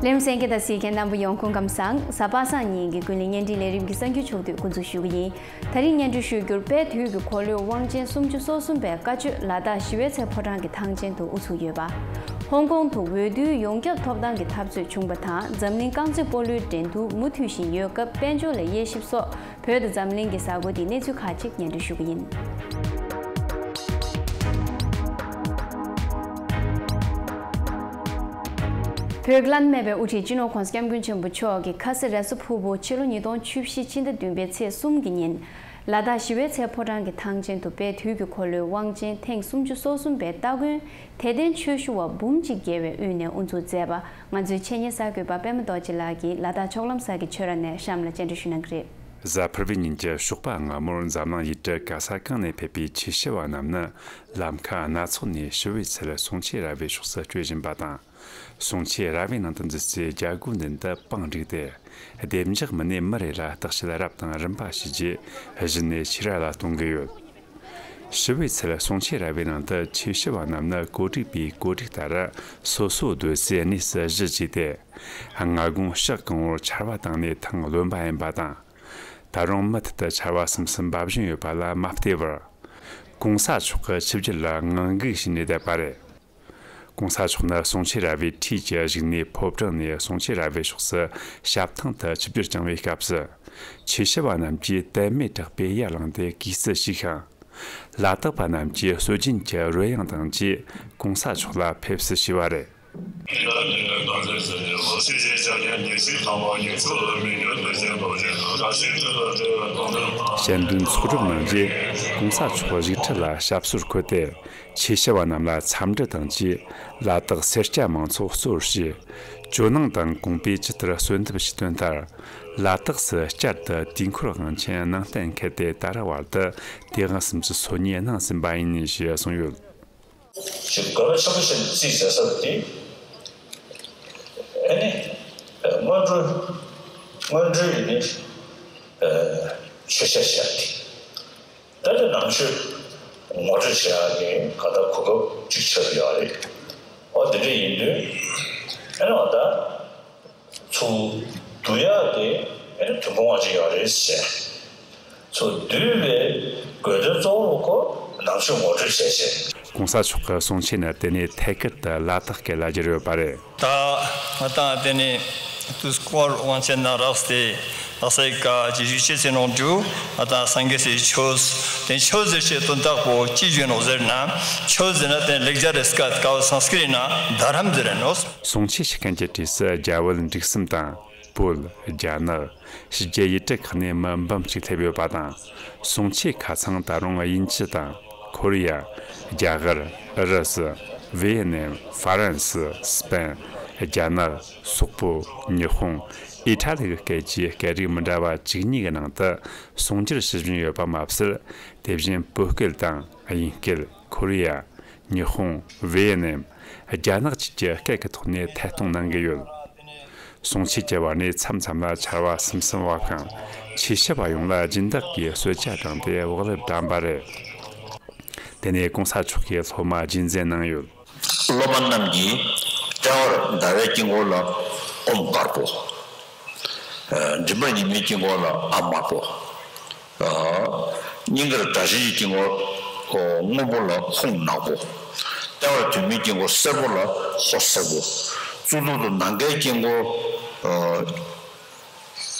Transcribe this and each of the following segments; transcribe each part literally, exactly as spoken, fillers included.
ལེམ་སེང་གེ་དང་གཟིགས་མཁན་རྣམ་པ་ཡོངས་སྐུ་ཁམས་བཟང་། གཟའ་པ་སངས་ཉིན་གྱི་ཀུན་གླེང་བརྙན་འཕྲིན་ལས་རིམ་གྱི་གསར་འགྱུར་ཕྱོགས་བསྡུས་འགོ་འཛུགས་ཞུ་གི་ཡིན། ད་རིང་སྙན་སྒྲོན་ཞུ་རྒྱུར། དཔལ་དུས་ཀྱི་འཁོར་ལོའི་དབང་ཆེན་སུམ་ཅུ་སོ་གསུམ་པའི་བཀའ་ཆོས་ལ་དྭགས་ཞི་བའི་ཚལ་ཕོ་བྲང་གི་ཐང་ཆེན་དུ་དབུ་ཚུགས་ཡོད་པ། ཧོང་ཀོང་དུ་འོས་བསྡུའི་ཡོངས་ཁྱབ་ཐོབ་ཐང་གི་འཐབ་རྩོད་བྱུང་བ་དང་། འཛམ་གླིང་རྐང་རྩེད་སྤོ་ལོའི་འགྲན་བསྡུར་མུ་མཐུད་བཞིན་ཡོད་སྐབས། དཔལ་འབྱོར་ལ་དབྱེ་ཞིབ་སོགས། བོད་དང་འཛམ་གླིང་གི་གཟའ་འཁོར་འདིའི་གནས་ཚུལ་ཁག་ཅིག་སྙན་སྒྲོན་ཞུ་གི་ཡིན། བོད་ཀྱི་བླ་ན་མེད་པའི་དབུ་ཁྲིད་སྤྱི་ནོར་༸གོང་ས་༸སྐྱབས་མགོན་ཆེན་པོ་མཆོག་གིས་ཁ་ས་ར་སུ་ཕུར་བུར་ཕྱི་ལོ་ཉིས་སྟོང་བཅུ་བཞི་ཕྱི་ཟླ་བདུན་པའི་ཚེས་གསུམ་གྱི་ཉིན། ལ་དྭགས་ཞི་བའི་ཚལ་ཕོ་བྲང་གི་ཐང་ཆེན་དུ་དཔལ་དུས་ཀྱི་འཁོར་ལོའི་དབང་ཆེན་ཐེངས་སུམ་ཅུ་སོ་གསུམ་པའི་སྟ་གོན་དད་ལྡན་ཆོས་ཞུ་བ་འབུམ་གཅིག་བརྒལ་བའི་དབུས་ནས་དབུ་འཛུགས་མཛད་པ། ང་ཚོའི་ཆེད་གཉེར་གསར་འགོད་པ་པད་མ་རྡོ་རྗེ་ལགས་ཀྱིས་ལ་དྭགས་ཕྱོགས་ལམ་གསར་གྱི་ཆོས་ར་ནས་གཤམ་ལ་སྙན་སྒྲོན་ཞུ་གནང་གི་རེད། གཟའ་ཕུར་བུའི་ཉིན་གྱི་ཞོགས་པ་སྔ་མོར་འཛམ་གླིང་ཡུལ་གྲུ་ག་ས་གང་ནས་ཕེབས་པའི་ཆོས་ཞུ་བ་རྣམས་ནི། ལམ་ཁ་སྣ་ཚོགས་ནས་ཞི་བའི་ཚལ་གསུང་ཆོས་ར་བའི་ཕྱོགས་སུ་བསྐྱོད་བཞིན་པ་དང་། གསུང་ཆོས་ར་བའི་ནང་དུ་འཛུལ་ཚེ། རྒྱལ་སྒོའི་མདུན་དུ་པང་བསྒྲིགས་ཏེ། སྡེབ་འཇོག་མི་སྣས་མི་རེ་ལ་བརྟག་དཔྱད་རབ་དང་རིམ་པ་བྱས་རྗེས། གཞི་ནས་ཆོས་ར་ལ་གཏོང་གི་ཡོད། ཞི་བའི་ཚལ་གསུང་ཆོས་ར་བའི་ནང་དུ་ཆོས་ཞུ་བ་རྣམས་ནི་གོ་སྒྲིག་པས་གོ་སྒྲིག་ལྟར། སོ་སོའི་སྡོད་སའི་གནས་སུ་གཞི་བཅས་ཏེ། སྔ་དགོང་ཞག་གང་བོར་ཆར་པ་བཏང་ནས་ཐང་རློན་པ་ཡིན་པ་དང་། ད་རུང་མུ་མཐུད་དུ་ཆར་པ་སིམ་སིམ་འབབ་བཞིན་ཡོད་པ་ལ་མ་བལྟས་པར། ༸གོང་ས་མཆོག་གི་ཆིབས་བསྒྱུར་ལ་ངང་སྒུག་བྱས་ནས་བསྡད་པ་རེད། ༸གོང་ས་མཆོག་ནི་གསུང་ཆོས་ར་བའི་འཁྲིས་ཀྱི་བཞུགས་གནས་ཕོ་བྲང་ནས་གསུང་ཆོས་ར་བའི་ཕྱོགས་སུ་ཞབས་ཐང་དུ་ཆིབས་བསྒྱུར་བསྐྱངས་པའི་སྐབས་སུ། ཆོས་ཞུ་བ་རྣམས་ཀྱིས་དད་མོས་དྲག་པོས་ཡར་ལངས་ཏེ་གུས་བསུ་ཞུས་ཤིང་། ལ་དྭགས་པ་རྣམས་ཀྱིས་སྲོལ་རྒྱུན་གྱི་རོལ་དབྱངས་དང་བཅས་༸གོང་ས་མཆོག་ལ་ཕེབས་བསུ་ཞུས་པ་རེད། དཔྱད་འདེམས་ཚོགས་སྒྲུབ་གནང་རྗེས། ༸གོང་ས་མཆོག་བཞུགས་ཁྲི་ལ་ཞབས་སོར་འཁོད་དེ། ཆོས་ཞུ་བ་རྣམས་ལ་འཚམས་འདྲི་དང་བཅས། ལ་དྭགས་སེར་སྐྱ་མང་ཚོགས་གཙོར་བྱས། ཇོ་ནང་དང་གོང་པས་ཇི་ལྟར་གསོལ་འདེབས་ཞུས་དོན་ལྟར། ལ་དྭགས་སུ་བསྐྱར་དུ་དུས་འཁོར་དབང་ཆེན་ནང་གཏན་འཁེལ་ཏེ། ད་རེས་བར་དུ་དེ་ཧང་སུམ་ཅུ་སོ་གཉིས་གནང་ཟིན་པ་ཡིན་ཞེས་གསུངས་ཡོད། ཅིག་དགོས་པ་ཆེན་པོ་ཞིག་རྩིས་མཛད་ས་དེ། ཨ་ནི། སྔོན་འགྲོ། སྔོན་འགྲོའི་ནི། ཆོས་བཤད་བྱ་དེ། ད་ལྟ་ནང་ཆོས་ངོ་སྤྲོད་བྱ་ཡག་གི་ག་ད་གོ་སྐབས་ཅིག་ཆགས་ཡོད་རེད། ཨོ་དེ་འདྲ་ཡིན་དུས། ཨ་ནི་འོ་ད། ཚུར་བསྡུ་ཡག་དེ་ཨ་ནི་དུས་འཁོར་དབང་ཆེན་ཡོད་རེད་ཟེར། ཚུར་བསྡུས་པའི་དགོས་དོན་གཙོ་བོ་ཁོ་ནང་ཆོས་ངོ་སྤྲོད་བྱས་བྱས། ༸གོང་ས་མཆོག་གི་གསུང་ཆོས་ནི་དེ་ནས་ཐད་ཀར་དུ་ལ་དྭགས་སྐད་ལ་བསྒྱུར་ཡོད་པ་རེད། ད་ང་དང་དེ་ནས་དུས་འཁོར་དབང་ཆེན་ནང་རགས་ཏེ་ལྷ་སའི་ཀ་ཅི་ཞུ་ཆེ་ཚེ་ནོར་འབྲུ་ང་དང་སངས་རྒྱས་སའི་ཆོས་དེ་ཆོས་ཟེར་ཆེད་དོན་དག་པོ་ཅི་ཞུ་ནོ་ཟེར་ན། ཆོས་ཟེར་ན་དེ་ལེགས་སྦྱར་རེ་སྐད་ཀ་བ་སངས་ཀྲིཏ་ན་དྷ་རམ་ཟེར་ནོ། གསུང་ཆོས་ཞུ་མཁན་གྱི་གྲས་སུ་རྒྱ་བོད་འབྲུག་གསུམ་དང་། བོད། རྒྱ་ནག་ཕྱི་རྒྱལ་ཡུལ་གྲུ་ཁག་ནས་མི་འབུམ་གཅིག་སླེབས་ཡོད་པ་དང་། གསུང་ཆོས་ཁ་ཚང་ད་རུང་དབྱིན་ཇི་དང་། ཁོ་རེ་ཡ། རྒྱ་གར། ཨུ་རུ་སུ། ཝེ་ཡེ་ནེམ། ཧྥ་རན་སི། སི་པན། རྒྱ་ནག་སོག་པོ། ཉི་ཧོང་། ཨི་ཊ་ལི་གི་སྐད་ཀྱི་སྐད་རིགས་མི་འདྲ་བ་བཅུ་གཉིས་ཀྱི་ནང་དུ་གསུང་སྒྱུར་ཞུ་བཞིན་ཡོད་པ་མ་ཟད། དེ་བཞིན་བོད་སྐད་དང་དབྱིན་སྐད། ཁོ་རེ་ཡ། ཉི་ཧོང་། ཝེ་ཡེ་ནེམ། རྒྱ་ནག་བཅས་ཀྱི་སྐད་ཀྱི་ཐོག་ནས་ཐད་གཏོང་གནང་གི་ཡོད། གསུང་ཆོས་ཀྱི་བར་ནས་མཚམས་མཚམས་ལ་ཆར་པ་སིམ་སིམ་བབས་ཤིང་། ཆོས་ཞུ་བ་ཡོངས་ལ་སྦྱིན་བདག་གིས་གསོལ་ཇ་དྲངས་ཏེ་བག་ལེབ་བཀྲམ་པ་རེད། དེ་ནས་གོང་ས་མཆོག་གིས་སློབ་མ་རྒྱུན་འཛིན་གནང་ཡོད། སློབ་མ་རྣམས་ཀྱིས་ལྟེ་བར་ཟླ་བའི་དཀྱིལ་འཁོར་ལ་ཨོཾ་དཀར་པོ། མགྲིན་པར་ཉི་མའི་དཀྱིལ་འཁོར་ལ་ཨཱཿདམར་པོ། སྙིང་གར་དགྲ་བཅོམ་གྱི་དཀྱིལ་འཁོར་སྔོན་པོ་ལ་ཧཱུྃ་ནག་པོ། ལྟེ་བར་དུས་མིན་དཀྱིལ་འཁོར་སེར་པོ་ལ་ཧོར་སེར་པོ། གཙུག་ཏོར་དུ་ནམ་མཁའི་དཀྱིལ་འཁོར།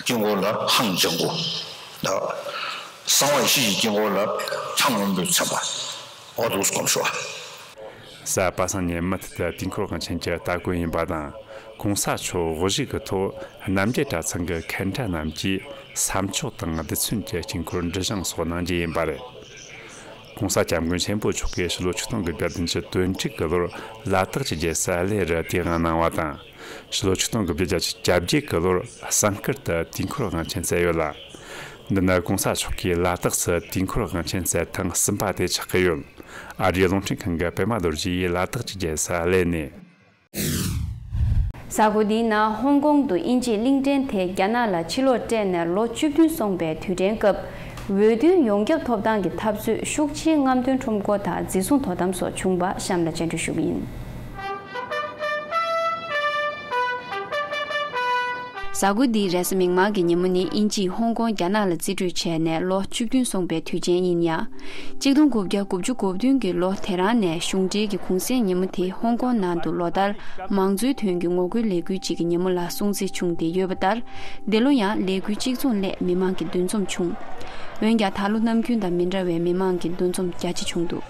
དཀྱིལ་འཁོར་ལ་ཧཱུྃ་ལྗང་གུ། གསང་བ་ཡེ་ཤེས་ཀྱི་དཀྱིལ་འཁོར་ལ་ལྷ་སྔོན་པོས་མཚན་པ། འོ་འདུག་སེ་སྒོམ་ཤོག། གཟའ་པ་སངས་ཉིན་མུ་མཐུད་དུ་དུས་འཁོར་དབང་ཆེན་གྱི་སྟ་གོན་ཡིན་པ་དང་། གོང་ས་མཆོག་དབུ་བཞུགས་ཀྱི་ཐོག་རྣམ་རྒྱལ་གྲྭ་ཚང་གི་མཁན་གྲྭ་རྣམས་ཀྱིས་ས་མཆོག་དང་རྡུལ་ཚོན་གྱི་དཀྱིལ་འཁོར་འབྲི་བཞེངས་སོགས་གནང་རྒྱུ་ཡིན་པ་རེད། གོང་ས་སྐྱབས་མགོན་ཆེན་པོ་མཆོག་གིས་ཕྱི་ལོ་ཆིག་སྟོང་དགུ་བརྒྱ་བདུན་ཅུ་དོན་དྲུག་གི་ལོར་ལ་དྭགས་ཀྱི་རྒྱལ་ས་གླེ་རུ་དུས་དབང་གནང་བ་དང་། ཕྱི་ལོ་ཆིག་སྟོང་དགུ་བརྒྱ་བརྒྱད་ཅུ་གྱ་བརྒྱད་ཀྱི་ལོར་བསམ་ཁུར་དུ་དུས་འཁོར་དབང་ཆེན་བསྩལ་ཡོད་ལ། འདི་ནི་གོང་ས་མཆོག་གིས་ལ་དྭགས་སུ་དུས་འཁོར་དབང་ཆེན་བསྩལ་ཐེངས་གསུམ་པ་དེ་ཆགས་ཀྱི་ཡོད། ཨ་རིའི་རླུང་འཕྲིན་ཁང་གི་པད་མ་རྡོ་རྗེ་ཡིས་ལ་དྭགས་ཀྱི་རྒྱལ་ས་གླེ་ནས། གཟའ་འཁོར་འདིའི་ནང་ཧོང་ཀོང་དུ་དབྱིན་ཇིའི་གླིང་ཕྲན་དེ་རྒྱ་ནག་ལ་ཕྱིར་ལོག་སྤྲད་ནས་ལོ་བཅུ་བདུན་སོང་པའི་དུས་དྲན་སྐབས། འོས་བསྡུའི་ཡོངས་ཁྱབ་ཐོབ་ཐང་གི་འཐབ་རྩོད་ཤུགས་ཆེའི་རྔམ་སྟོན་ཁྲོམ་སྐོར་དང་འཛིན་བཟུང་དོ་དམ་སོགས་བྱུང་བ་གཤམ་ལ་སྤྱན་འབུལ་ཞུ་གི་ཡིན། གཟའ་འཁོར་འདིའི་རེས་གཟའ་མིག་དམར་གྱི་ཉིན་མོ་ནི་དབྱིན་ཇིས་ཧོང་ཀོང་རྒྱ་ནག་ལ་རྩིས་སྤྲོད་བྱས་ནས་ལོ་བཅུ་བདུན་སོང་པའི་དུས་ཆེན་ཡིན་ཡང་། གཅིག་སྟོང་དགུ་བརྒྱ་དགུ་བཅུ་གོ་བདུན་གྱི་ལོ་དེ་རང་ནས་གཞུང་འབྲེལ་གྱི་གུང་སེང་ཉིན་མོ་དེ་ཧོང་ཀོང་ནང་དུ་ལོ་ལྟར་མང་གཙོའི་དོན་གྱི་ངོ་རྒོལ་ལས་འགུལ་གཅིག་གི་ཉིན་མོ་ལ་སྲུང་བརྩི་བྱུང་སྟེ་ཡོད་པ་ལྟར། འདི་ལོ་ཡང་ལས་འགུལ་གཅིག་མཚུངས་སླད་མི་མང་གི་འདུ་འཛོམས་བྱུང་། འོན་ཀྱང་ད་ལོ་ནམ་རྒྱུན་དང་མི་འདྲ་བའི་མི་མང་གི་འདུ་འཛོམས་རྒྱ་ཆེ་བྱུང་འདུག།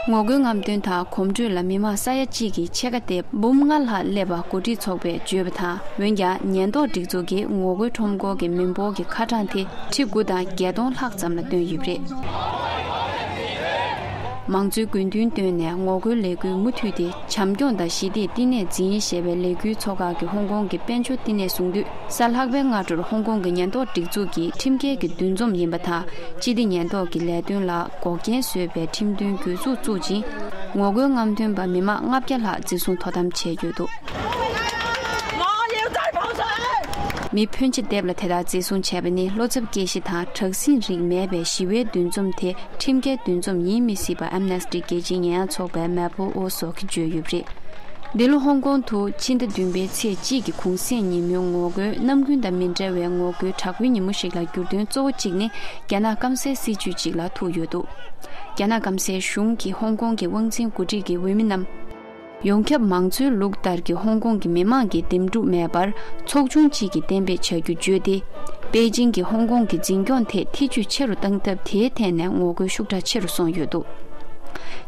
ངོ་རྒོལ་རྔམ་སྟོན་དང་གོམ་བགྲོད་ལ་མི་མང་ས་ཡ་གཅིག་གིས་ཕྱེད་ཀ་སྟེ་འབུམ་ལྔ་ལྷག་སླེབས་པ་འགོ་ཁྲིད་ཚོགས་པས་བརྗོད་པ་དང་། འོན་ཀྱང་ཉེན་རྟོག་སྒྲིག་འཛུགས་ཀྱིས་ངོ་རྒོལ་ཁྲོམ་སྐོར་གྱི་མི་འབོར་གྱི་ཁ་གྲངས་དེ་ཁྲི་དགུ་དང་བརྒྱད་སྟོང་ལྷག་ཙམ་ལ་བཏོན་ཡོད་པ་རེད། མང་གཙོའི་དགོས་འདུན་བཏོན་ནས་ངོ་རྒོལ་ལས་འགུལ་མུ་མཐུད་དེ་བྱམས་སྐྱོང་དང་ཞི་བདེའི་བསྟི་གནས་འཛིན་ཞེས་པའི་ལས་འགུལ་ཚོགས་ཁག་གིས་ཧོང་ཀོང་གི་དཔལ་འབྱོར་བསྟི་གནས་བཟུང་དུས། གཟའ་ལྷག་པའི་སྔ་དྲོར་ཧོང་ཀོང་གི་ཉེན་རྟོག་སྒྲིག་འཛུགས་ཀྱིས་ཁྲིམས་འགལ་གྱི་འདུ་འཛོམས་ཡིན་པ་དང་། སྤྱི་བདེ་ཉེན་རྟོག་གི་ལས་དོན་ལ་འགོག་རྐྱེན་བཟོས་པའི་ཁྲིམས་མཐུན་གྱོད་འཛུགས་བཙུགས་ཤིང་། ངོ་རྒོལ་རྔམ་སྟོན་པ་མི་མང་ལྔ་བརྒྱ་ལྷག་འཛིན་བཟུང་དོ་དམ་བྱས་ཡོད་འདུག། མི་ཕོན་ཆེ་སྡེབ་ལ་དེ་ལྟར་འཛིན་བཟུང་བྱས་པ་ནི། བློ་འཚབ་སྐྱེ་གཞི་དང་དྲག་ཟིང་རིགས་མེད་པའི་ཞི་བའི་འདུ་འཛོམས་དེ་ཁྲིམས་འགལ་འདུ་འཛོམས་ཡིན་མི་སྲིད་པ་ཨེམ་ནེ་སི་ཏི་རྒྱལ་སྤྱིའི་ཉེས་ཡངས་ཚོགས་པའི་མལ་པོ་ཨོ་སོགས་ཀྱིས་བརྗོད་ཡོད་པ་རེད། འདི་ལོ་ཧོང་ཀོང་དུ་ཕྱི་ཟླ་བདུན་པའི་ཚེས་གཅིག་གི་གུང་སེང་ཉིན་མོའི་ངོ་རྒོལ་ནམ་རྒྱུན་དང་མི་འདྲ་བའི་ངོ་རྒོལ་དྲག་པོའི་ཉིན་མོ་ཞིག་ལ་འགྱུར་དོན་གཙོ་བོ་གཅིག་ནི། རྒྱ་ནག་སྐམ་སའི་སྲིད་ཇུས་གཅིག་ལ་ཐུག་ཡོད་འདུག། རྒྱ་ནག་སྐམ་སའི་གཞུང་གིས་ཧོང་ཀོང་གི་དབང་འཛིན་འགོ་ཁྲིད་ཀྱི་འོས་མི་རྣམས། ཡོངས་ཁྱབ་མང་གཙོའི་ལུགས་ལྟར་གྱི་ཧོང་ཀོང་གི་མི་མང་གི་འདེམས་སྒྲུག་མེད་པར་ཚོགས་ཆུང་གཅིག་གིས་གཏན་འབེབས་བྱ་རྒྱུ་བརྗོད་དེ། པེ་ཅིང་གིས་ཧོང་ཀོང་གི་འཛིན་སྐྱོང་ཐད་ཐེ་ཇུས་ཆེ་རུ་བཏང་ཐབས་དེའི་ཐད་ནས་ངོ་རྒོལ་ཤུགས་དྲག་ཆེ་རུ་སོང་ཡོད་འདུག།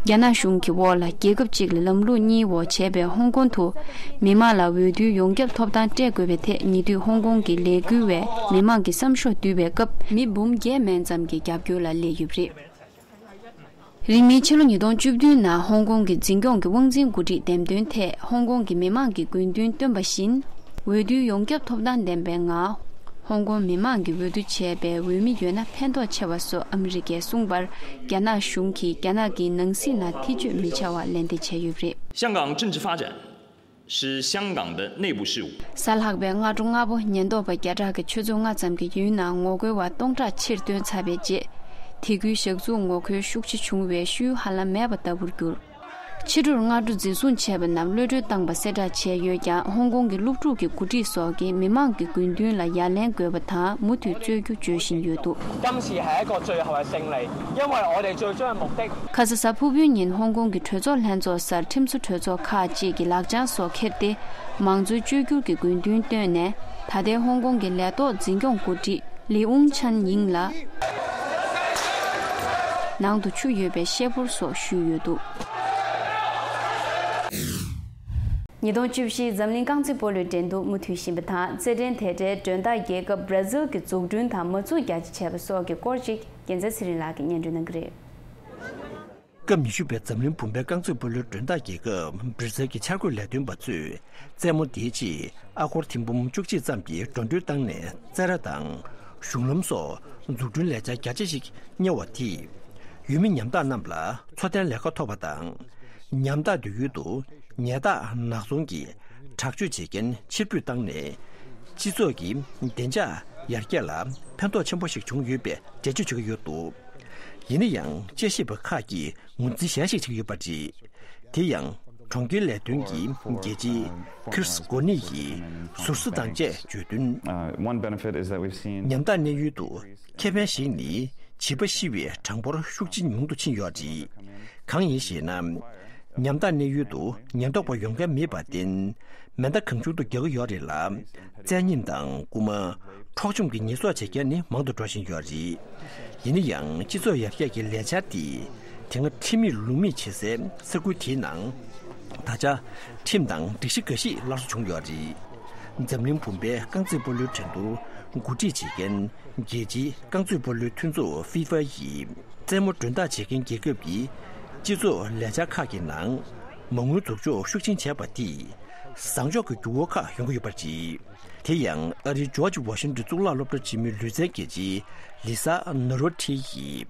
རྒྱ་ནག་གཞུང་གི་འོག་ལ་རྒྱལ་ཁབ་གཅིག་ལ་ལམ་ལུགས་གཉིས་འོག་བྱས་པའི་ཧོང་ཀོང་དུ། མི་མང་ལ་འོས་བསྡུའི་ཡོངས་ཁྱབ་ཐོབ་ཐང་སྤྲད་དགོས་པའི་ཐད་ཉེ་དུས་ཧོང་ཀོང་གི་ལས་འགུལ་བས་མི་མང་གི་བསམ་ཤོག་བསྡུས་པའི་སྐབས་མི་འབུམ་བརྒྱད་མན་ཙམ་གྱི་རྒྱབ་སྐྱོར་ལ་སླེབས་ཡོད་པ་རེད། རིང་མིན་ཕྱི་ལོ་ཉིས་སྟོང་བཅུ་བདུན་ནང་ཧོང་ཀོང་གི་འཛིན་སྐྱོང་གི་དབང་འཛིན་འགོ་ཁྲིད་འདེམས་ཐོན་ཐད་ཧོང་ཀོང་གི་མི་མང་གི་དགོས་འདུན་བཏོན་པ་བཞིན། འོས་བསྡུའི་ཡོངས་ཁྱབ་ཐོབ་ཐང་ལྡན་པའི་ངང་། ཧོང་ཀོང་མི་མང་གིས་འོས་བསྡུ་བྱས་པའི་འོས་མི་ཡོད་ན་ཕན་ཐོགས་ཆེ་བ་སོགས་ཨ་མི་རི་ཀས་གསུངས་པར། རྒྱ་ནག་གཞུང་གིས་རྒྱ་ནག་གི་ནང་སྲིད་ནང་ཐེ་བྱུས་མི་བྱ་བར་ལན་འདེབས་བྱས་ཡོད་པ་རེད། 香港政治发展是香港的内部事务。 གཟའ་ལྷག་པའི་སྔ་དྲོ་སྔ་པོ་ཉེན་རྟོག་པ་བརྒྱ་ཕྲག་གི་ཆུ་ཚོད་ལྔ་ཙམ་གྱི་ཡུན་ནང་ངོ་རྒོལ་བ་སྟོང་ཕྲག་ཕྱིར་བཏོན་ཚར་བའི་རྗེས། དེ་ཁུལ་བཞག་འཛུགས་ངོ་རྒོལ་ཤུགས་ཆེ་བྱུང་བའི་ཤུལ་ཧ་ལམ་མེད་པ་ལྟ་བུར་གྱུར། ཕྱི་དྲོར་སྔ་དྲོ་འཛིན་བཟུང་བྱས་པ་རྣམས་གློད་གྲོལ་བཏང་པ་གསལ་བསྒྲགས་བྱས་ཡོད་ཀྱང་། ཧོང་ཀོང་གི་སློབ་ཕྲུག་གི་འགོ་ཁྲིད་སོགས་ཀྱིས་མི་མང་གི་དགོས་འདུན་ལ་ཡ་ལན་དགོས་པ་དང་མུ་མཐུད་རྩོད་རྒྱུ་བརྗོད་བཞིན་ཡོད་འདུག། 今次係一個最後嘅勝利，因為我哋最終嘅目的 ཁ་ས་གཟའ་ཕུར་བུའི་ཉིན་ཧོང་ཀོང་གི་གྲོས་ཚོགས་ལྷན་ཚོགས་སར་ཁྲིམས་བཟོ་གྲོས་ཚོགས་ཁག་ཅིག་གིས་ལག་བཅངས་སོགས་ཁྱེར་ཏེ། མང་གཙོའི་བཅོས་བསྒྱུར་གྱི་དགོས་འདུན་བཏོན་ནས། ད་ལྟའི་ཧོང་ཀོང་གི་ལས་ཐོག་འཛིན་སྐྱོང་འགོ་ཁྲིད་ལི་ཨུང་ཆན་ཡིང་ལ་ནང་དུ་ཆུ་ཡོད་པའི་ཤེལ་ཕོར་སོགས་ཞུས་ཡོད་འདུག། ཉིས་སྟོང་བཅུ་བཞི་འཛམ་གླིང་རྐང་རྩེད་སྤོ་ལོའི་འགྲན་བསྡུར་མུ་མཐུད་བཞིན་པ་དང་། རྩེད་འགྲན་དེ་གའི་མགྲོན་བདག་རྒྱལ་ཁབ་བར་ཛིལ་གྱི་འཛུགས་སྐྲུན་དང་མ་འཛུགས་རྒྱ་ཆེ་བྱས་པ་སོགས་ཀྱི་སྐོར་ཅིག་རྒྱལ་མཚན་ཚེ་རིང་ལགས་ཀྱིས་སྙན་སྒྲོན་གནང་གི་རེད། སྐབས་ཉི་ཤུ་པའི་འཛམ་གླིང་བུམ་པའི་རྐང་རྩེད་སྤོ་ལོའི་མགྲོན་བདག་རྒྱལ་ཁབ་བར་ཛིལ་གྱི་འཆར་འགོད་ལས་དོན་པ་ཚོས་རྩེད་མོ་འདིའི་ཆེད་ཨ་སྒོར་ཐེར་འབུམ་བཅུ་གཅིག་ཙམ་གྱི་འགྲོ་གྲོན་བཏང་ནས། རྩེད་ར་དང་གཞུང་ལམ་སོགས་འཛུགས་སྐྲུན་ལས་འཆར་རྒྱ་ཆེ་ཞིག་གཉེར་བ་དེས། ཡུལ་མི་ཉམ་ཐག་རྣམས་ལ་འཚོ་རྟེན་ལས་ཀ་ཐོབ་པ་དང་། ཉམ་ཐག་སྡོད་ཡུལ་དུ་ཉལ་ཐག་ནག་ཚོང་གི་དྲག་སྤྱོད་བྱེད་མཁན་ཕྱིར་འབུད་བཏང་ནས། སྤྱི་ཚོགས་ཀྱི་བདེ་འཇགས་ཡར་རྒྱས་ལ་ཕན་ཐོགས་ཆེན་པོ་ཞིག་བྱུང་ཡོད་པའི་འགྲེལ་བརྗོད་བྱེད་ཀྱི་ཡོད་འདུག། ཡིན་ན་ཡང་། དཔྱད་ཞིབ་པ་ཁག་གིས་ངོས་འཛིན་གཞན་ཞིག་བྱེད་ཀྱི་ཡོད་པ་རེད། དེ་ཡང་། གྲོང་ཁྱེར་ལས་དོན་གྱི་རྒྱལ་སྤྱི་ཁིར་སི་གོ་ནི་ཡིས་ཟུར་ཟ་དང་བཅས་བརྗོད་དོན། ཉམ་ཐག་གནས་ཡུལ་དུ་ཁེ་ཕན་ཞིག་ནི། བྱིས་པ་ཤི་བའི་གྲངས་འབོར་ཤུགས་ཆེན་ཉུང་དུ་ཕྱིན་ཡོད་རེད། གང་ཡིན་ཞེ་ན། ཉམ་ཐག་གནས་ཡུལ་དུ་ཉེན་རྟོག་པ་ཡོང་མཁན་མེད་པར་བརྟེན། མེ་མདའ་གང་བྱུང་དུ་རྒྱག་གི་ཡོད་རེད་ལ། བཙན་ཉིན་དང་རྐུ་མ། འཕྲོག་བཅོམ་གྱི་ཉེས་གསོག་བྱེད་མཁན་ནི་མང་དུ་འགྲོ་བཞིན་ཡོད་རེད། ཡིན་ན་ཡང་། སྤྱི་ཚོགས་ཡར་རྒྱས་ཀྱི་ལས་འཆར་དེ་དེ་སྔ་ཁྲིམས་མེད་ལུགས་མེད་བྱེད་སའི་ས་ཁུལ་དེའི་ནང་། ད་ཆ་ཁྲིམས་དང་སྒྲིག་གཞི་འགའ་ཞིག་སླར་གསོ་བྱུང་ཡོད་རེད། འཛམ་གླིང་བུམ་པའི་རྐང་རྩེད་སྤོ་ལོའི་འགྲན་བསྡུར་འགོ་ཁྲིད་བྱེད་མཁན་རྒྱལ་སྤྱིའི་རྐང་རྩེད་སྤོ་ལོའི་མཐུན་ཚོགས་ཧྥི་ཧྥ་ཡིས། རྩེད་མོ་མགྲོན་བདག་བྱེད་མཁན་རྒྱལ་ཁབ་ཀྱི་སྤྱི་ཚོགས་ལས་འཆར་ཁག་གི་ནང་མ་དངུལ་འཛུགས་འཇོག་ཤུགས་ཆེན་བྱས་པ་དེས་བཟང་ཕྱོགས་ཀྱི་འགྱུར་བ་ཁག་ཡོང་གི་ཡོད་པ་རེད། དེ་ཡང་ཨ་རིའི་ཇོརྗ་ཝ་ཤིང་ཏོན་གཙུག་ལག་སློབ་གྲྭ་ཆེན་མོའི་ལུས་རྩལ་དགེ་ཆེ་ལི་ས་ནོ་རོ་ཁྲི་ཡིས།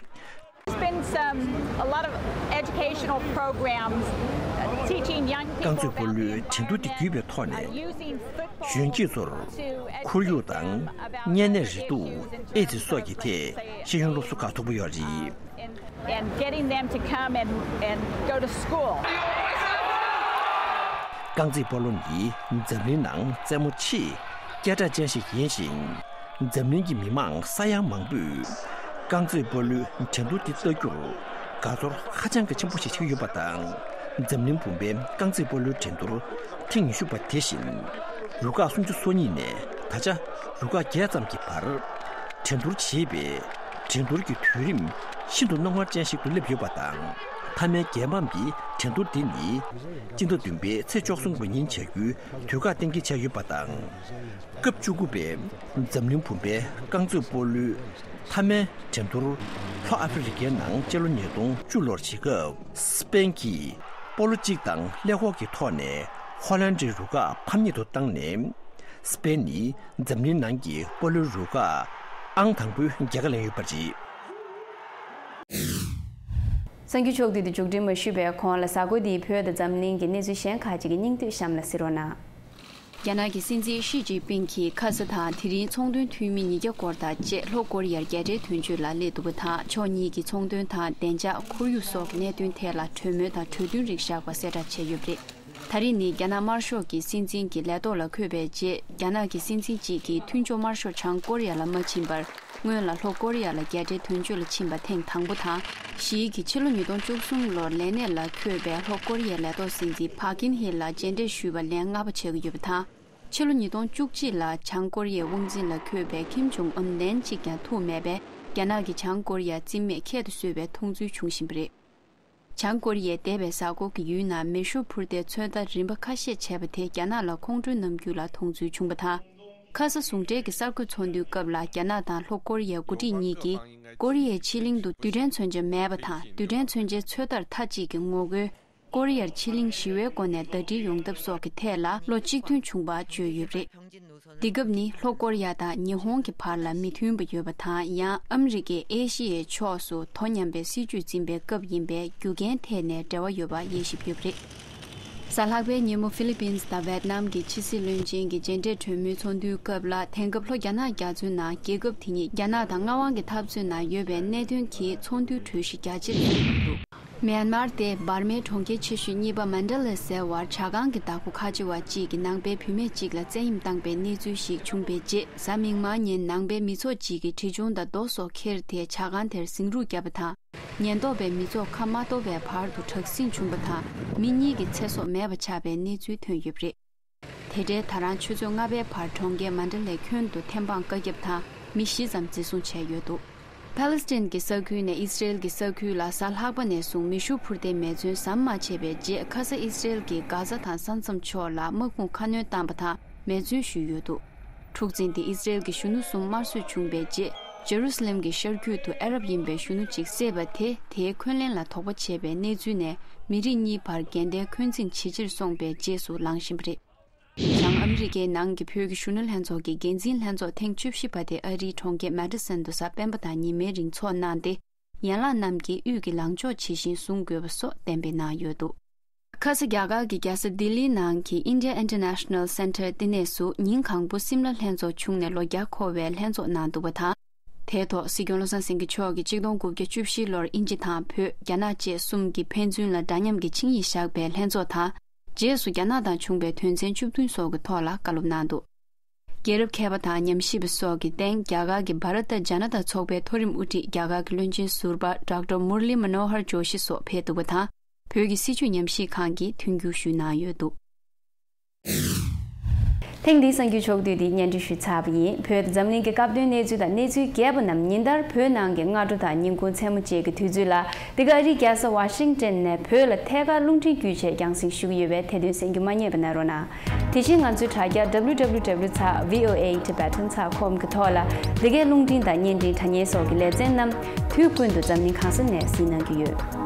There's been some, a lot of educational programs, uh, teaching young people about the environment, uh, using football to educate them about the issues and, uh, རྐང་རྩེད་སྤོ་ལོའི་འགྲན་བསྡུར་དེ་བརྒྱུད་པའི་ཐོག་ནས་གཞོན་སྐྱེས་ཚོར་ཁོར་ཡུག་དང་། བརྙན་གནས་རིགས་དྲུག །ཨེ་ཛི་སོགས་ཀྱི་ཐད་ཤེས་ཡོན་སློབ་གསོ་ཁག་ཐུག་པ་ཡོད་རེད། and, and getting them to come and, and go to school. རྐང་རྩེད་སྤོ་ལོ་ནི་འཛམ་གླིང་ནང་རྩེད་མོ་ཆེས་སྐད་གྲགས་ཅན་ཞིག་ཡིན་ཞིང་། འཛམ་གླིང་གི་མི་མང་ས་ཡ་མང་པོས་རྐང་རྩེད་སྤོ་ལོའི་འགྲན་བསྡུར་འདི་ལྟ་རྒྱུར་དགའ་ཚོར་ཧ་ཅང་གི་ཆེན་པོ་ཞིག་བྱེད་ཀྱི་ཡོད་པ་དང་། འཛམ་གླིང་བུམ་པའི་རྐང་རྩེད་སྤོ་ལོའི་འགྲན་བསྡུར་ཐེངས་ཉི་ཤུ་པ་དེ་བཞིན་རུ་ཁག་སུམ་ཅུ་སོ་གཉིས་ནས་ད་ཆ་རུ་ཁག་བརྒྱད་ཙམ་གྱི་བར་འགྲན་བསྡུར་བྱེད་པའི་འགྲན་བསྡུར་གྱི་དུས་རིམ་ཤིན་ཏུ་རྣོ་ངར་ཅན་ཞིག་ཏུ་སླེབས་ཡོད་པ་དང་། མཐའ་མའི་རྒྱལ་ཕམ་གྱི་འགྲན་བསྡུར་འདི་ནི་སྤྱི་ཟླ་བདུན་པའི་ཚེས་བཅུ་གསུམ་པ་ཉིན་བྱ་རྒྱུའི་དུས་བཀག་གཏན་འཁེལ་བྱས་ཡོད་པ་དང་། སྐབས་བཅུ་དགུ་པའི་འཛམ་གླིང་བུམ་པའི་རྐང་རྩེད་སྤོ་ལོའི་མཐའ་མའི་འགྲན་བསྡུར་ལྷོ་ཨ་ཧྥེ་རི་ཁའི་ནང་སྤྱི་ལོ་ཉིས་སྟོང་བཅུ་ལོར་བྱེད་སྐབས། སི་པེན་གྱིས་སྤོ་ལོ་གཅིག་དང་ཀླད་ཀོར་གྱི་ཐོག་ནས་ཧོ་ལན་ཌིའི་རུ་ཁག་ཕམ་ཉེས་སུ་བཏང་ནས། སི་པེན་ནི་འཛམ་གླིང་ནང་གི་སྤོ་ལོའི་རུ་ཁག་ཨང་དང་པོའི་རྒྱལ་ཁ་ལེན་ཡོད་པ་རེད། གསར་འགྱུར་ཕྱོགས་བསྡུས་དེ་མཇུག་སྒྲིལ་མ་ཞུས་པའི་གོང་ལ། གཟའ་འཁོར་འདིའི་བོད་དང་འཛམ་གླིང་གི་གནས་ཚུལ་གཞན་ཁག་ཅིག་གི་སྙིང་བསྡུས་གཤམ་ལ་གཟིགས་རོགས་གནང་། རྒྱ་ནག་གི་སྲིད་འཛིན་ཞི་ཅིན་ཕིང་གིས་ཁ་ས་དང་དེ་རིང་ཚོང་དོན་འཐུས་མི་ཉིས་བརྒྱ་སྐོར་དང་བཅས་ལྷོ་ཀོ་རི་ཡར་རྒྱལ་འབྲེལ་དོན་གཅོད་ལ་སླེབས་འདུག་པ་དང་། ཕྱོགས་གཉིས་ཀྱི་ཚོང་དོན་དང་བདེ་འཇགས། ཁོར་ཡུག་སོགས་ཀྱི་གནད་དོན་ཐད་ལ་གྲོས་མོལ་དང་གྲོས་མཐུན་རིགས་བཞག་པ་གསལ་བསྒྲགས་བྱས་ཡོད་པ་རེད། ད་རེས་ནི་རྒྱ་ནག་དམར་ཤོག་གི་སྲིད་འཛིན་གྱི་ལས་ཐོག་ལ་འཁོད་པའི་རྗེས། རྒྱ་ནག་གི་སྲིད་འཛིན་གཅིག་གིས་མཐུན་ཕྱོགས་དམར་ཤོག་བྱང་ཀོ་རི་ཡ་ལ་མ་ཕྱིན་པར། སྔོན་ལ་ལྷོ་ཀོ་རི་ཡ་ལ་རྒྱལ་འབྲེལ་དོན་གཅོད་ལ་ཕྱིན་པ་ཐེངས་དང་པོ་དང་། ཞི་ཡིས་ཕྱི་ལོ་ཉིས་སྟོང་བཅུ་གསུམ་ལོར་ལས་གནས་ལ་འཁོད་པའི་ལྷོ་ཀོ་རི་ཡའི་ལས་ཐོག་སྲིད་འཛིན་ཕཱ་ཀིན་ཧེ་ལ་མཇལ་འཕྲད་ཞུས་པ་ལན་ལྔ་པ་བྱེད་ཀྱི་ཡོད་པ་དང་། ཕྱི་ལོ་ཉིས་སྟོང་བཅུ་གཅིག་ལ་བྱང་ཀོ་རི་ཡའི་དབང་འཛིན་ལ་འཁོད་པའི་ཁིམ་ཇོང་ཨུན་ལན་གཅིག་ཀྱང་ཐུག་མེད་པས། རྒྱ་ནག་གིས་བྱང་ཀོ་རི་ཡ་རྩིས་མེད་ཁྱད་དུ་གསོད་པའི་མཐོང་ཚུལ་བྱུང་བཞིན་པ་རེད། བྱང་ཀོ་རི་ཡའི་འདས་པའི་གཟའ་འཁོར་གྱི་ཡུལ་ནང་མེ་ཤུགས་འཕུར་མདའི་ཚོད་ལྟ་རིམ་པ་ཁ་ཤས་བྱས་པ་དེ་རྒྱ་ནག་ལ་ཁོང་ཁྲོའི་རྣམ་འགྱུར་ལ་མཐོང་ཚུལ་བྱུང་བ་དང་། ཁ་ས་ཟུང་འབྲེལ་གྱི་གསར་འགོད་ཚོགས་འདུའི་སྐབས་ལ་རྒྱ་ནག་དང་ལྷོ་ཀོ་རི་ཡའི་འགོ་ཁྲིད་གཉིས་ཀྱིས། ཀོ་རི་ཡའི་ཕྱེད་གླིང་དུ་རྡུལ་ཕྲན་མཚོན་ཆ་མེད་པ་དང་། རྡུལ་ཕྲན་མཚོན་ཆའི་ཚོད་ལྟར་མཐའ་གཅིག་གི་ངོ་རྒོལ། ཀོ་རི་ཡར་ཕྱེད་གླིང་ཞི་བའི་སྒོ་ནས་ཟླ་སྒྲིལ་ཡོང་ཐབས་སོགས་ཀྱི་ཐད་ལ་བློ་གཅིག་མཐུན་བྱུང་བ་བརྗོད་ཡོད་པ་རེད། འདི་སྐབས་ནི་ལྷོ་ཀོ་རི་ཡ་དང་ཉི་ཧོང་གི་བར་ལ་མི་མཐུན་པ་ཡོད་པ་དང་། ཡང་ཨ་མི་རི་ཀས་ཨེ་ཤི་ཡའི་ཕྱོགས་སུ་དོ་མཉམ་པའི་སྲིད་ཇུས་འཛིན་པའི་སྐབས་ཡིན་པས། རྒྱུ་རྐྱེན་ཐད་ནས་འབྲེལ་བ་ཡོད་པ་དབྱེ་ཞིབ་ཡོད་པ་རེད། གཟའ་ལྷག་པའི་ཉིན་མོ་ཧྥི་ལི་པིན་དང་ཝེད་ནམ་གྱི་ཕྱི་སྲིད་བློན་ཆེན་གྱི་མཇལ་འཕྲད་གྲོས་མོལ་ཚོགས་འདུའི་སྐབས་ལ། དེང་སྐབས་ལྷོ་རྒྱ་ནག་རྒྱ་མཚོའི་ནང་རྒྱལ་ཁབ་དེ་ཉིད་རྒྱ་ནག་དང་མངའ་དབང་གི་འཐབ་རྩོད་ནང་ཡོད་པའི་གནད་དོན་གྱིས་ཚོགས་འདུའི་གྲོས་གཞི་རྒྱ་ཆེར་བཟོས་ཡོད་འདུག་མེན་མར་དེ་འབར་མའི་གྲོང་ཁྱེར་ཆེ་ཤོས་གཉིས་པ་མན་ཌ་ལའི་ཟེར་བར་ཇ་ཁང་གི་བདག་པོ་ཁ་ཆེ་བ་གཅིག་གིས་ནང་པའི་བུད་མེད་ཅིག་ལ་བཙན་གཡེམ་བཏང་པའི་གནས་ཚུལ་ཞིག་བྱུང་པའི་རྗེས། གཟའ་མིག་དམར་ཉིན་ནང་པའི་མི་ཚོགས་གཅིག་གིས་གྲི་ཆུང་དང་རྡོ་སོགས་ཁྱེར་ཏེ་ཇ་ཁང་དེར་ཟིང་འཁྲུག་བརྒྱབ་པ་དང་། ཉེན་རྟོག་པས་མི་ཚོགས་ཁ་མ་གཏོགས་པའི་བར་དུ་དྲག་ཟིང་བྱུང་བ་དང་། མི་གཉིས་ཀྱི་ཚེ་སྲོག་མེད་པ་ཆགས་པའི་གནས་ཚུལ་ཐོན་ཡོད་པ་རེད། དེ་འབྲེལ་ད་རང་ཆུ་ཚོད་ལྔ་པའི་བར་གྲོང་ཁྱེར་མན་ཌ་ལའི་ཁྱོན་དུ་ཐེམ་སྤང་བཀའ་ཁྱབ་དང་མི་བཞི་ཙམ་འཛིན་བཟུང་བྱས་ཡོད་འདུག་ཕཱ་ལེ་སི་ཐན་གྱི་ས་ཁུལ་ནས་ཨི་སི་རེལ་གྱི་ས་ཁུལ་ལ་གཟའ་ལྷག་པ་ནས་བཟུང་མེ་ཤུགས་འཕུར་མདའི་མེ་མཚོན་ཟམ་མ་ཆད་པའི་རྗེས། ཁ་ས་ཨི་སི་རེལ་གྱིས་གྷ་ཛ་དང་ས་མཚམས་ཕྱོགས་ལ་དམག་དཔུང་ཁ་སྣོན་བཏང་པ་དང་མེ་མཚོན་གཞུས་ཡོད་འདུག་འཁྲུག་འཛིང་དེ་ཨི་སི་རེལ་གྱི་གཞོན་ནུ་གསུམ་དམར་གསོད་བྱུང་བའི་རྗེས། ཇེ་རུ་སི་ལེམ་གྱི་ཤར་རྒྱུད་དུ་ཨ་རབ་ཡིན་པའི་གཞོན་ནུ་གཅིག་བསད་པ་དེ། དེའི་འཁོན་ལན་ལ་དོགས་པ་བྱས་པའི་གནས་ཚུལ་ནས། མི་རིགས་གཉིས་བར་འགལ་ཟླའི་འཁོན་འཛིང་ཇེ་ཆེར་སོང་པའི་རྗེས་སུ་ལངས་བཞིན་པ་རེད། བྱང་ཨ་མི་རི་ཀའི་ནང་གི་བོད་ཀྱི་གཞོན་ནུ་ལྷན་ཚོགས་ཀྱི་འགན་འཛིན་ལྷན་ཚོགས་ཐེངས་བཅུ་བཞི་པ་དེ་ཨ་རིའི་གྲོང་ཁྱེར་མེ་ཌི་སན་དུ་གཟའ་སྤེན་པ་དང་ཉི་མའི་རིང་འཚོགས་གནང་སྟེ། ཡན་ལག་རྣམས་ཀྱིས་དབུས་ཀྱི་ལངས་ཕྱོགས་ཇི་བཞིན་བཟུང་དགོས་པ་སོགས་གཏན་འབེབས་གནང་ཡོད་འདུག་ཁ་ས་རྒྱ་གར་གྱི་རྒྱལ་ས་ལྡི་ལིའི་ནང་གི་India International Center ལྟེ་གནས་སུ་ཉིན་གང་པོ་སིམ་ལ་ལྷན་ཚོགས་བྱུང་ནས་ལོ་བརྒྱ་འཁོར་བའི་ལྷན་ཚོགས་གནང་འདུག་པ་དང་། དེའི་ཐོག་སྲིད་སྐྱོང་བློ་བཟང་སེང་གེ་མཆོག་གིས་ཆིག་སྟོང་དགུ་བརྒྱ་བཅུ་བཞི་ལོར་དབྱིན་ཇི་དང་བོད། རྒྱ་ནག་བཅས་གསུམ་གྱི་ཕན་ཚུན་ལ་འདྲ་མཉམ་གྱི་ཆིངས་ཡིག་བཞག་པའི་ལྷན་ཚོགས་དང་། རྗེས་སུ་རྒྱ་ནག་དང་བྱུང་བའི་དོན་ཚན་བཅུ་བདུན་སོགས་ཀྱི་ཐོག་ལ་བཀའ་སློབ་གནང་འདུག་རྒྱལ་རབས་མཁས་པ་དང་ཉམས་ཞིབ་པ་སོགས་ཀྱི་སྟེང་རྒྱ་གར་གྱི་བྷ་ར་ཏ་ཇ་ན་ཏ་ཚོགས་པའི་མཐོ་རིམ་དབུ་ཁྲིད་རྒྱ་གར་གྱི་བློན་ཆེན་ཟུར་པ་ཌོག་ཊར་མུར་ལི་མ་ནོ་ཧར་ཇོ་ཤི་སོགས་ཕེབས་འདུག་པ་དང་། བོད་ཀྱི་སྲིད་བྱུས་ཉམས་ཞིབ་ཁང་གིས་མཐུན་འགྱུར་ཞུས་གནང་ཡོད་འདུག་ཐེངས་འདིའི་གསར་འགྱུར་ཕྱོགས་བསྡུས་འདི་སྙན་སྒྲོན་ཞུས་ཚར་བ་ཡིན། བོད་དང་འཛམ་གླིང་གི་སྐབས་དོན་གནས་ཚུལ་དང་གནས་ཚུལ་རྒྱས་པ་རྣམས་ཉིན་ལྟར་བོད་ནང་གི་སྔ་དྲོ་དང་ཉིན་གུང་མཚན་མོ་བཅས་ཀྱི་དུས་ཚོད་ལ། འདི་ག་ཨ་རིའི་རྒྱལ་ས་ཝ་ཤིང་ཏན་ནས་བོད་ལ་ཐད་ཀར་རླུང་འཕྲིན་བརྒྱུད་བཅས་རྒྱང་སྲིང་ཞུ་གི་ཡོད་པས་དེ་དོན་གསན་རྒྱུ་མ་བསྙེལ་བ་གནང་རོགས་གནང་། དེ་བཞིན་ང་ཚོའི་དྲ་རྒྱ་W W W dot V O A Tibetan dot com གྱི་ཐོག་ལ། འདི་གའི་རླུང་འཕྲིན་དང་བརྙན་འཕྲིན་དྲ་བརྙན་སོགས་ཀྱི་ལེ་ཚན་རྣམས་དུས་ཀུན་ཏུ་འཛམ་གླིང་གང་ས་ནས་གཟིགས་གནང་རྒྱུ་ཡོད།